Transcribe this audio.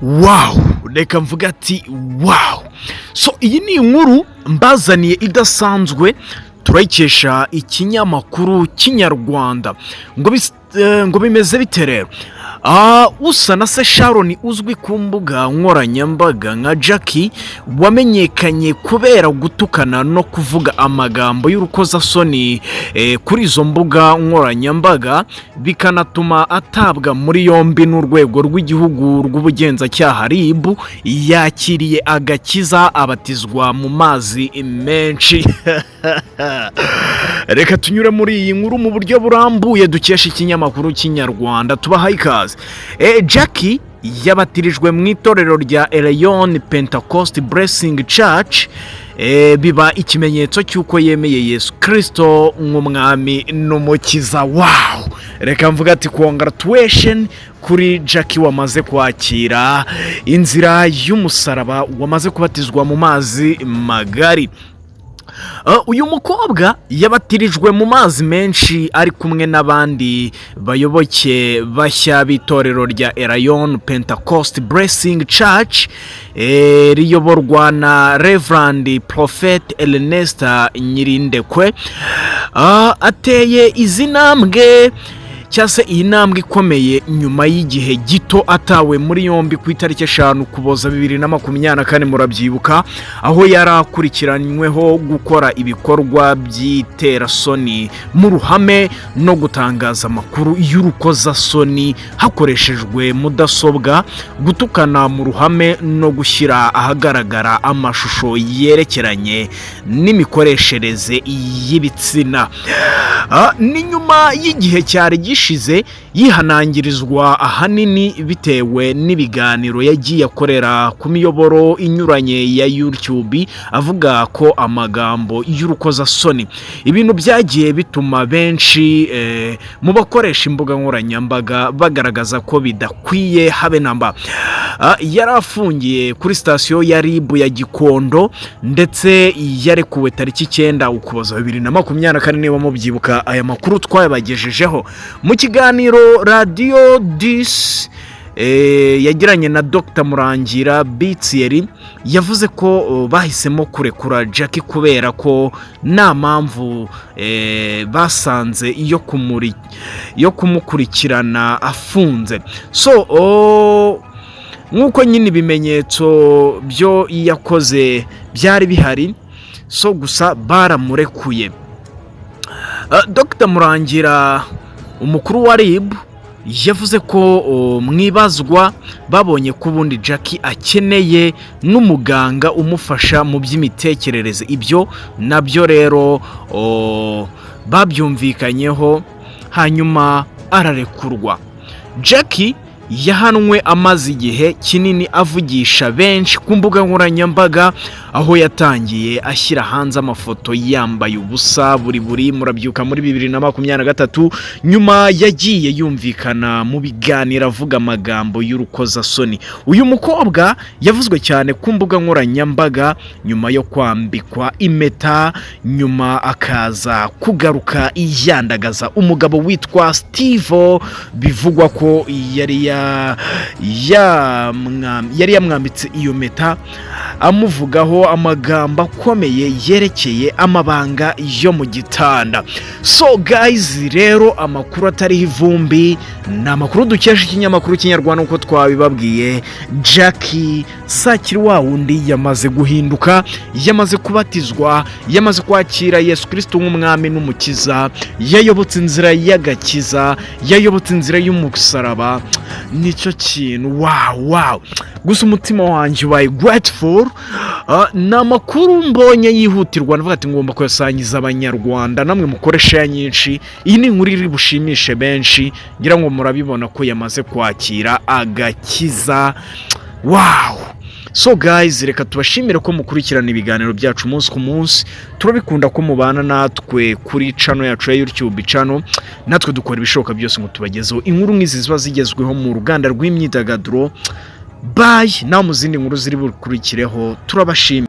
Wow, reka mvuga ati wow. So iyi ni inkuru mbazaniye idasanzwe, turayikesha ikinyamakuru Kinyarwanda. Ngo bimeze bite rero? Usanase Sharon, uzwi ku mbuga nkoranyambaga nka Jackie, wamenyekanye kubera gutukana no kuvuga amagambo y'urukozasoni kuri izo mbuga nkoranyambaga, bikanatuma atabwa muri yombi n'Urwego rw'Igihugu rw'Ubugenzacyaha, RIB, yakiriye agakiza, abatizwa mu mazi menshi. Reka tunyure muri iyi nkuru mu buryo burambuye dukesha ikinyamakuru Kinyarwanda. Tubahaye ikaze. Jackie yabatirijwe mu itorero rya Elayono Pentecost Blessing Church, biba ikimenyetso cy'uko yemeye Yesu Kirisito nk'umwami n'umukiza. Wow, reka mvuga ati congratulation kuri Jackie wamaze kwakira inzira y'umusaraba, wamaze kubatizwa mu mazi magari. Uyu mukobwa yabatirijwe mu mazi menshi ari kumwe n'abandi bayoboke bashya b'itorero rya Elayono Pentecost Blessing Church, riyoborwa na Reverend Prophet Ernest Nyirindekwe. Ateye izi ntambwe, cyangwa se iyi ntambwe ikomeye, nyuma y'igihe gito atawe muri yombi ku itariki 5 Ukuboza 2024, murabyibuka, aho yari akurikiranyweho gukora ibikorwa by'iterasoni mu ruhame no gutangaza amakuru y'urukozasoni hakoreshejwe mudasobwa, gutukana mu ruhame no gushyira ahagaragara amashusho yerekeranye n'imikoreshereze y'ibitsina. Ni nyuma y'igihe cyari gishize yihanangirizwa, ahanini bitewe n'ibiganiro yagiye akorera ku miyoboro inyuranye ya YouTube avuga ko amagambo y'urukozasoni, ibintu byagiye bituma benshi mu bakoresha imbuga nkoranyambaga bagaragaza ko bidakwiye habe namba. Yari afungiye kuri sitasiyo ya RIB ya Gikondo, ndetse yarekuwe tariki 9 Ukuboza 2024, niba mubyibuka aya makuru twayabagejejeho. Mu kiganiro Radiyo 10 yagiranye na Dr Murangira B Thierry, yavuze ko bahisemo kurekura Jackie kubera ko nta mpamvu basanze yo kumukurikirana afunze. So nk'uko nyine ibimenyetso byo yakoze byari bihari, so gusa baramurekuye. Dr Murangira, umukuru wa RIB, yavuze ko mu ibazwa babonye ko ubundi Jackie akeneye n'umuganga umufasha mu by'imitekerereze. Ibyo nabyo rero babyumvikanyeho, hanyuma ararekurwa. Jackie yahanwe amaze igihe kinini avugisha benshi ku mbuga nkoranyambaga, aho yatangiye ashyira hanze amafoto yambaye ubusa buri buri, murabyuka, muri 2023. Nyuma yagiye yumvikana mu biganiro avuga amagambo y'urukozasoni. Uyu mukobwa yavuzwe cyane ku mbuga nkoranyambaga nyuma yo kwambikwa impeta, nyuma akaza kugaruka yandagaza umugabo witwa Steve, bivugwa ko yari yamwambitse iyo mpeta, amuvugaho amagambo akomeye yerekeye amabanga yo mu gitanda. So guys, rero amakuru atariho ivumbi ni amakuru dukesha ikinyamakuru Kinyarwanda. Uko twabibabwiye, Jackie Sakiri wa wundi yamaze guhinduka, yamaze kubatizwa, yamaze kwakira Yesu Kirisito nk'umwami n'umukiza, yayobotse inzira y'agakiza, yayobotse inzira y'umusaraba. Nicyo kintu, wow. Gusa umutima wanjye ubaye grateful. Ni amakuru mbonye yihutirwa, ndavuga ati ngomba kuyasangiza Abanyarwanda, namwe mukoresha ya nyinshi. Iyi ni inkuru iri bushimishe benshi. Ngira ngo murabibona ko yamaze kwakira agakiza. Wow. So guys, reka tubashimire ko mukurikirana ibiganiro byacu umunsi ku munsi. Turabikunda ko mubana natwe kuri channel yacu ya YouTube channel. Natwe dukora ibishoboka byose ngo tubagezeho inkuru nk'izi ziba zigezweho mu ruganda rw'imyidagaduro. Bye, nawe mu zindi nkuru ziri bukurikireho. Turabashimira.